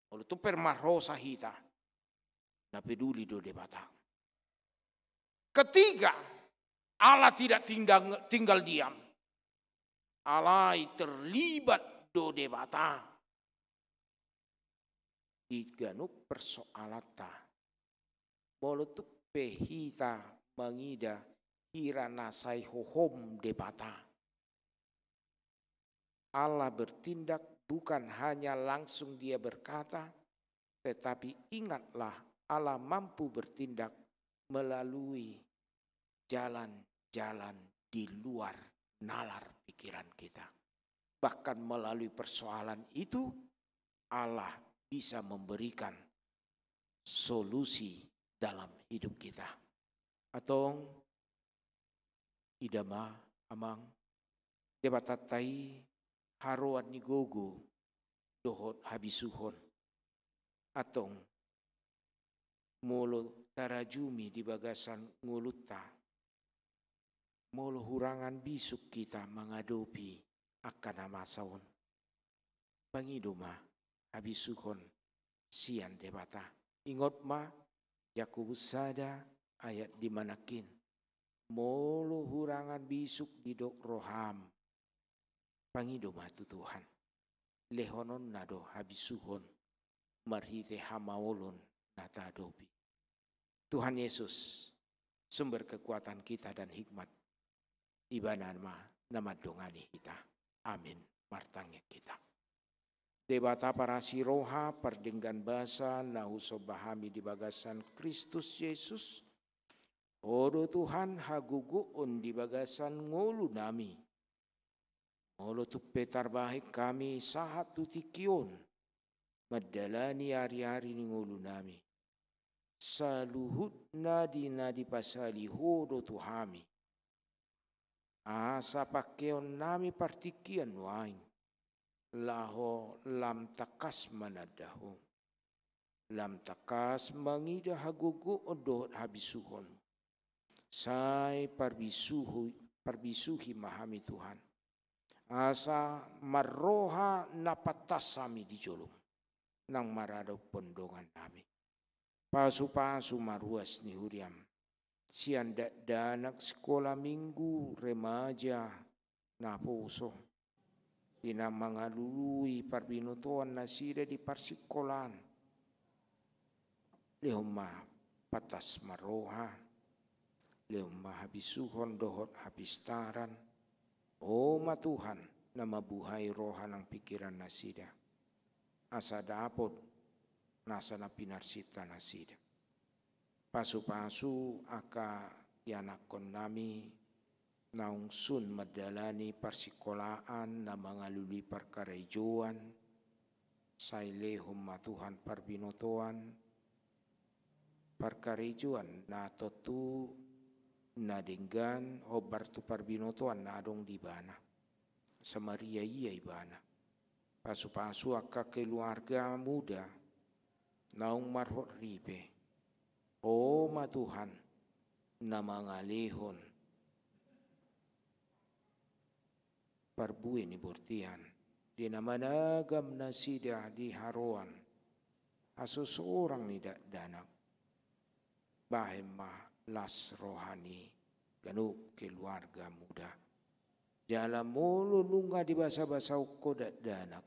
Molo tung pe marhosa hita, na peduli do Debata. Ketiga, Allah tidak tinggal, tinggal diam. Alai terlibat do Debata di ganup persoalanta. Molo tung pe hita mangida hira na sai hohom Debata, Allah bertindak bukan hanya langsung Dia berkata, tetapi ingatlah, Allah mampu bertindak melalui jalan-jalan di luar nalar pikiran kita. Bahkan melalui persoalan itu, Allah bisa memberikan solusi dalam hidup kita. Antong, ida ma, Amang, Debatanta i haroan ni gogo dohot habisuhon. Antong, molo tarajumi di bagasan ngolunta, Molo hurangan bisuk hita mangadopi angka na masa on, pangido ma habisuhon sian Debata. Ingot ma Jakobus sada ayat lima nangkin, molo hurangan bisuk didok roham, pangido ma tu Tuhan, lehononna do habisuhon marhite hamaolon na taadopi. Tuhan Yesus, sumber kekuatan kita dan hikmat, Ibana ma na mandongani hita. Amin. Martangiang hita. Debata parasi roha, pardenggan basa, na husomba hami di bagasan Kristus Jesus, Ho do Tuhan hagogoon di bagasan ngolunami. Molo tung pe tarbahen hami sahat tu tingki on mandalani ari-ari ni ngolunami, saluhutna di na dipasali Ho do tu hami, asa pangkeonnami partingkian nuaeng laho lam tangkas mananda Ho, lam tangkas mangida hagogoon dohot habisuhon. Sai parbisuhi, parbisuhi ma hami Tuhan, asa marroha na pantas hami di jolom nang maradophon dongannami. Pasu-pasu ma ruas ni huriam sian dakdanak sikola minggu, remaja, naposo, di na mangalului parbinotoan nasida di parsikolaan. Lehon ma pantas marroha, lehon ma habisuhon dohot hapistaran. Ho ma Tuhan na mambuhai roha nang pingkiran nasida, asa dapot nasa na pinarsinta nasida. Pasu-pasu angka ianakkonnami naung sun mandalani parsikolaan, na mangalului parkarejoan, sai lehon ma Tuhan parbinotoan, parkarejoan na tontu na denggan hombar tu parbinotoan na adong di ibana, asa maria-ia ibana. Pasu-pasu angka keluarga muda naung marhot ripe. Ho ma Tuhan na mangalehon parbue ni bortian, di na managam nasida di haroan hasosorang ni dakdanak. Bahen ma las roha ni ganup keluarga muda. Jala molo nunga dibasa-basahon Ho dakdanak,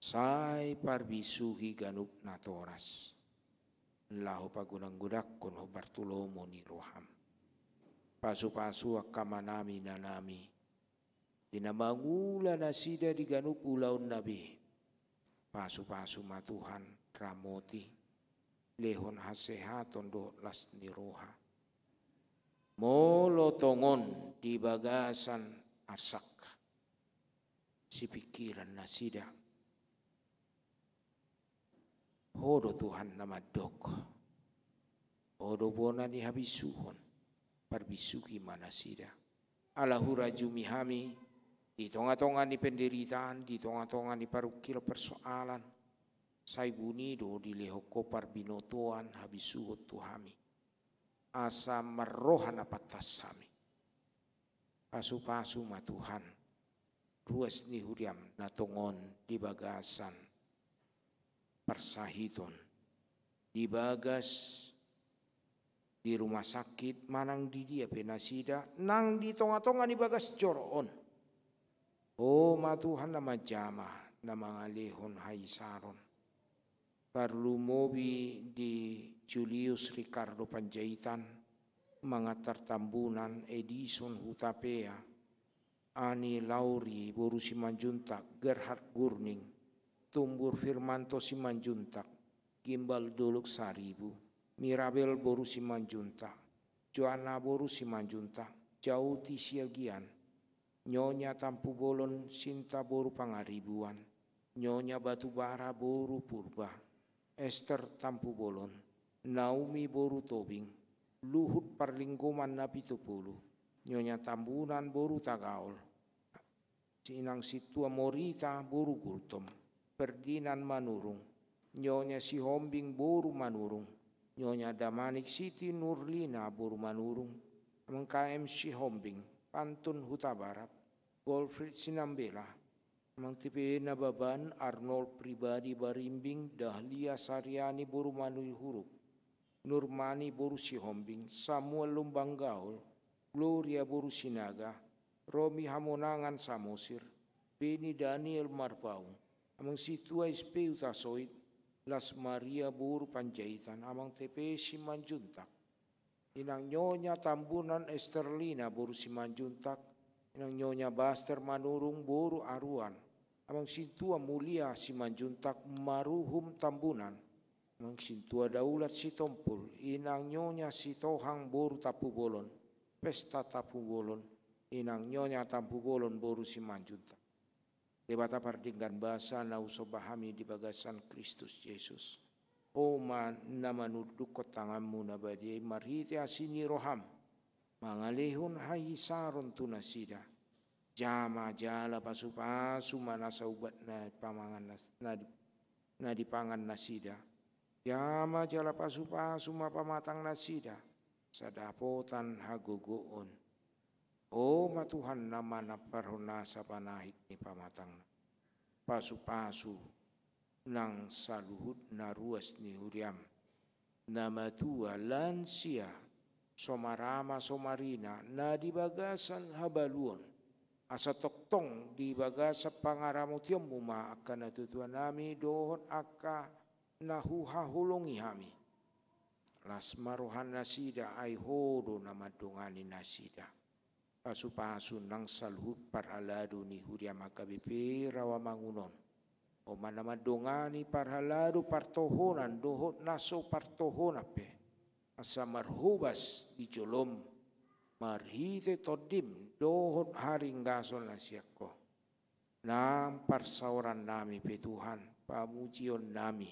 sai parbisuhi ganup natoras, laho pagodang-godangkon hombar tu lomo ni roham. Pasu-pasu angka amanami, inanami, di na mangula nasida di ganup ulaonna be. Pasu-pasu ma Tuhan, ramoti, lehon hasehaton dohot las ni roha. Molo tongon di bagasan arsak sipingkiran nasida, Ho do Tuhan na mandok. Ho do bona ni habisuhon, parbisuhi ma nasida. Ala hurajumi hami di tonga-tonga ni penderitaan, di tonga-tonga ni parungkil persoalan, sai buni do dilehon Ho parbinotoan habisuhon tu hami, asa marroha na pantas hami. Pasu-pasu ma Tuhan ruas ni huriam na tongon di bagasan parsahiton, di bagas di rumah sakit manang di dia pe nasida, nang di tonga-tonga ni bagas joro on. Ho ma Tuhan na manjama, na mangalehon haisaron. Tarlumobi di Julius Ricardo Panjaitan, mangantar Tambunan, Edison Hutapea, Ani Lauri boru Simanjuntak, Gerhard Gurning, Tumbur Firmanto Simanjuntak, Gimbal Dolok Saribu, Mirabel boru Simanjuntak, Joanna boru Simanjuntak, Jauti Siagian, Nyonya Tampubolon Sinta boru Pangaribuan, Nyonya Batubara boru Purba, Ester Tampubolon, Naomi boru Tobing, Luhut Parlinggoman Napitupulu, Nyonya Tambunan boru Tagaol, Inang Sintua Morita boru Gultom, Ferdinand Manurung, Nyonya Sihombing boru Manurung, Nyonya Damanik Siti Nurlina boru Manurung, M K M Sihombing, Pantun Hutabarat, Golfrid Sinambela, Amang T P Nababan, Arnold Pribadi Barimbing, Dahlia Sariani boru Manurihuruk, Nurmani boru Sihombing, Samuel Lumban Gaol, Gloria boru Sinaga, Romi Hamonangan Samosir, Beni Daniel Marpaung, Amang Sintua S P Hutasoit, Las Maria boru Panjaitan, Amang T P Simanjuntak, Inang Nyonya Tambunan Esterlina boru Simanjuntak, Inang Nyonya Baster Manurung boru Aruan, Amang Sintua Mulia Simanjuntak maruhum Tambunan, Amang Sintua Daulat Sitompul, Inang Nyonya Sitohang boru Tampubolon, Pesta Tampubolon, Inang Nyonya Tampubolon boru Simanjuntak. Debata pardenggan basa na husomba hami di bagasan Kristus Jesus. Ho ma na manundukkon tanganmu na badia i marhite asi ni roham, mangalehon hahisaron tu nasida. Jama jala pasupasu ma nasa ubat na dipangan nas-, na di-, na dipangan nasida. Jama jala pasupasu ma pamatang nasida, asa dapotan hagogoon. Ho ma Tuhan na manamparhon nasa panahit ni pamatangna. Pasupasu nang saluhut na ruas ni huriam, na matua, lansia, somarama somarina, na di bagasan habaluon, asa tongtong di bagasan pangaramotionmu ma angka natuatuanami dohot angka na huhaholongi hami. Las ma rohanasida, ai Ho do na mandongani nasida. Pasupasu nang saluhut parhalado ni huriam H K B P Rawamangun on. Ho ma na mandongani parhalado partohonan dohot na so partohonan pe, asa marhobas di jolom marhite Tondim dohot haringgason na sian Ho. Nang parsaorannami pe Tuhan, pamujionnami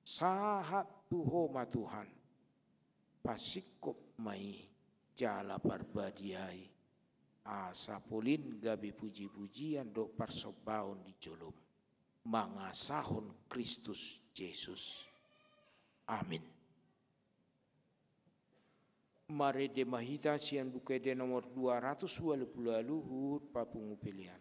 sahat tu Ho ma Tuhan. Pasingkop ma i jala parbadiai, asa polin gabe pujipujian dohot parsombaon di jolom, mangasahon Kristus Jesus. Amin. Marende ma hita sian Buku Ende nomor dua ratus ualu pulu ualu, huhut papungu pelean.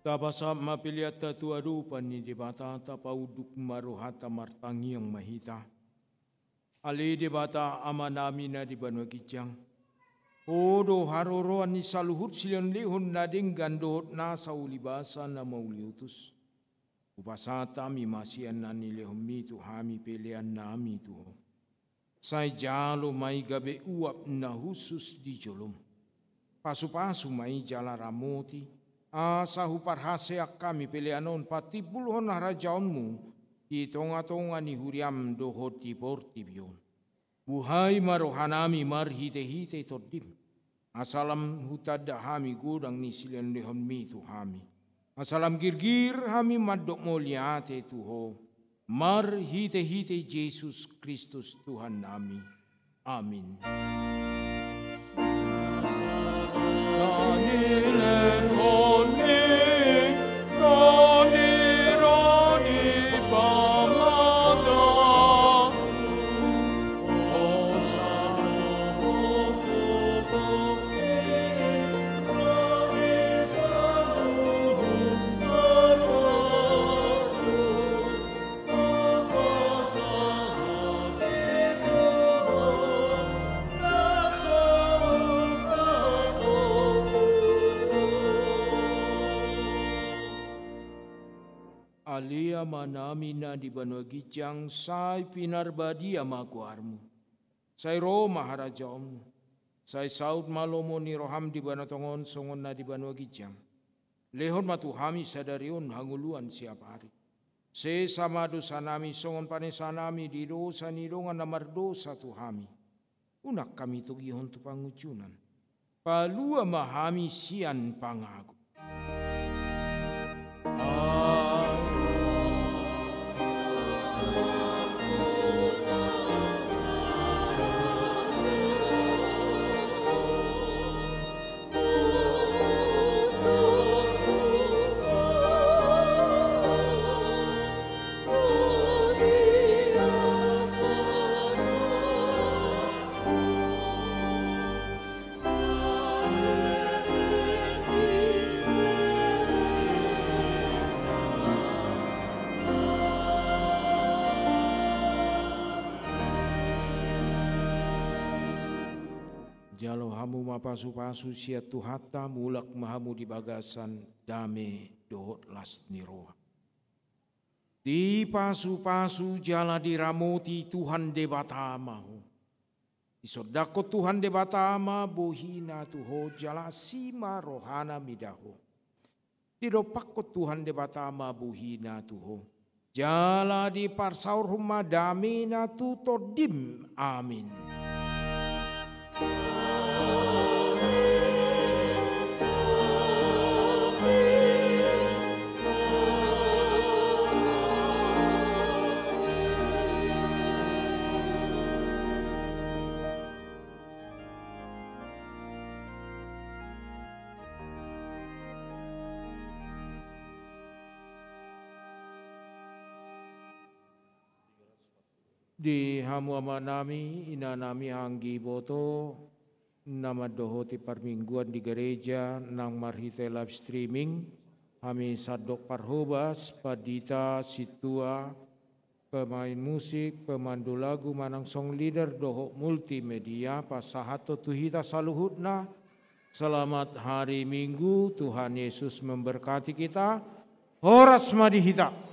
Tapasahat ma peleanta tu adopan ni Debata, tapaunduk ma rohanta, martangiang ma hita. Ale Debata Amanami na di banua ginjang, Ho do haroroan ni saluhut silehonlehon na denggan dohot nasa ulibasa na mauliutus. Hupasahat hami ma sian na nilehonMi tu hami peleannami tu Ho. Sai jalo ma i gabe uap na hushus di joloM. Pasupasu ma i jala ramoti, asa huparhaseang hami pelean on patimbulhon harajaonMu di tongatonga ni huriaM dohot di portibi on. Buhai ma rohanami marhitehite TondiM, asa lam hutanda hami godang ni silehonlehonMi tu hami. Asa lam girgir hami mandok mauliate tu Ho, marhitehite Jesus Kristus Tuhannami. Amin. Ale Amanami na di banua ginjang, sai pinarbadia ma goarMu. Sai ro ma harajaonMu. Sai saut ma lomo ni rohaM di banua tonga on songon na di banua ginjang. Lehon ma tu hami sadari on hangoluan siapari. Sesa ma dosanami songon panesanami di dosa ni dongan na mardosa tu hami. Unang hami togihon tu pangunjunan. Palua ma hami sian pangago. Jalo hamu ma pasupasu sian Tuhanta, mulak ma hamu di bagasan dame dohot las ni roha. Dipasupasu jala diramoti Tuhan Debata ma ho. Disondangkon Tuhan Debata ma bohiNa tu ho, jala asi ma rohaNa mida ho. Didompakkon Tuhan Debata ma bohiNa tu ho, jala diparsaorhon ma dameNa tu tondim. Amin. Di hamu amanami, inanami, anggi boto, na mandohoti parmingguan di gareja nang marhite live streaming, hami sandok parhobas, pandita, sintua, pemain musik, pemandu lagu manang song leader dohot multimedia, pasahathon tu hita saluhutna. Selamat hari Minggu, Tuhan Yesus memberkati kita. Horas ma di hita.